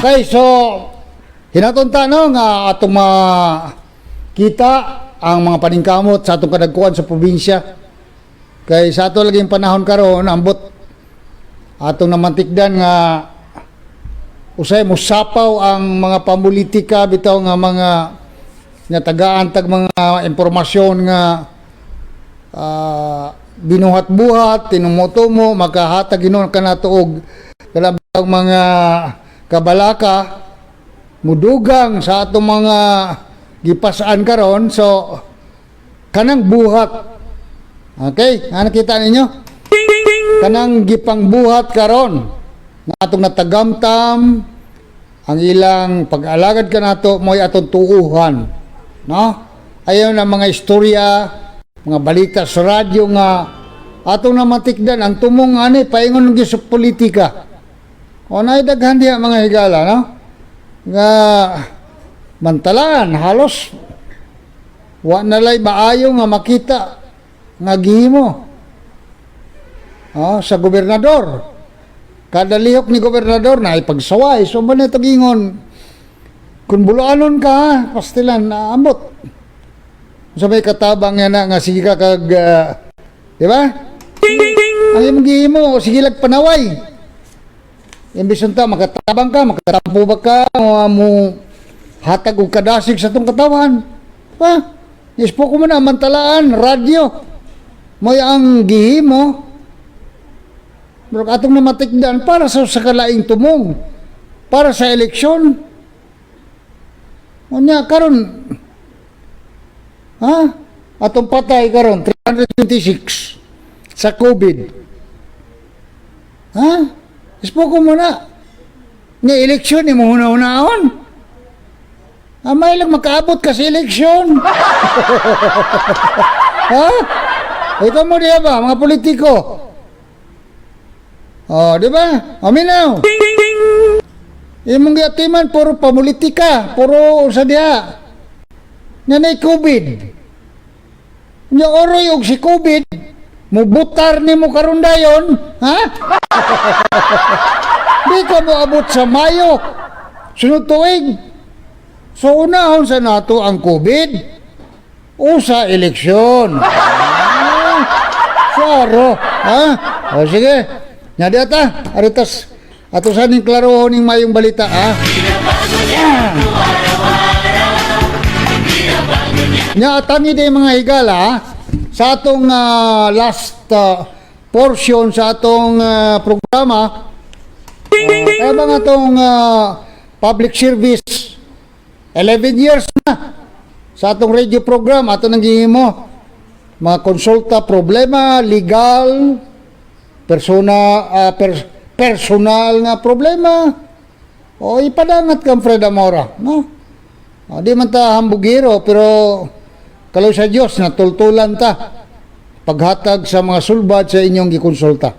Okay, so hinaton ta, no, nga atong makita ang mga paningkamot sa atong kadagkuan sa probinsya. Kay sa ato laging panahon karon, ambot atong namantikdan nga usay musapaw ang mga pamulitika bitaw nga mga nga tagaan tag mga impormasyon nga binuhat-buhat, tinumo-tumo, makahatag hinuon kanato og kalabang mga kabalaka, mudugang sa atong mga gipasaan karon. So kanang buhat, okay, ano, kita ninyo kanang gipangbuhat karon nga atong natagamtam ang ilang pag-alagad kanato, mo'y atong tuuhan, no? Ayon ang mga istorya, mga balita sa radyo nga atong namatikdan ang tumong ani paingon gyud sa politika. O naay daghan diha, mga higala, no, nga mantalaan halos wa na lay maayo nga makita nga gihimo, oh, sa gobernador. Kada lihok ni gobernador na ipagsaway. So man ito gingon, kung buluanon ka, pastilan, ambot. Sa may katabang nga na nga sige ka kag, di ba? Ang imong gihimo, sige lag panaway. Imbis unta makatabang ka, makatampo ba ka, o mo hatag og kadasig sa atong katawan. Pa, ispo ko mo na mantalaan, radyo. Mo'y ang gihimo. Pero atong namatikdan para sa kalaing tumong, para sa eleksyon. Unya karon, ha? Atong patay karon 326 sa COVID. Ha? Ispo ko muna. Nga eleksyon imo huna-hunaon. Amay lang makaabot ka sa eleksyon. Ha? Ikaw mo diya ba, mga politiko? Oh, di ba? Aminaw. Imong giatiman puro pamulitika, puro sa diha. Nga nay COVID. Nya oroy og si COVID, mubutar nimo karon dayon, ha? Di ka mo abot sa Mayo. Sunod tuig. So unahon sa nato ang COVID o sa eleksyon. Ah, Saro, ha? O sige. Nya di ata, aritas ato sa ning klarohon ning mayong balita, ha? Yeah. Nya atangi di, mga higala, sa atong last portion sa atong programa. Kaya ba nga atong public service, 11 years na sa atong radio program ato nang gihimo mga konsulta, problema legal, persona personal nga problema, o ipadangat kang Fred Amora, no? O, di man ta hambugiro, pero kaloy sa Dios natultulan ta paghatag sa mga sulbad sa inyong gikonsulta.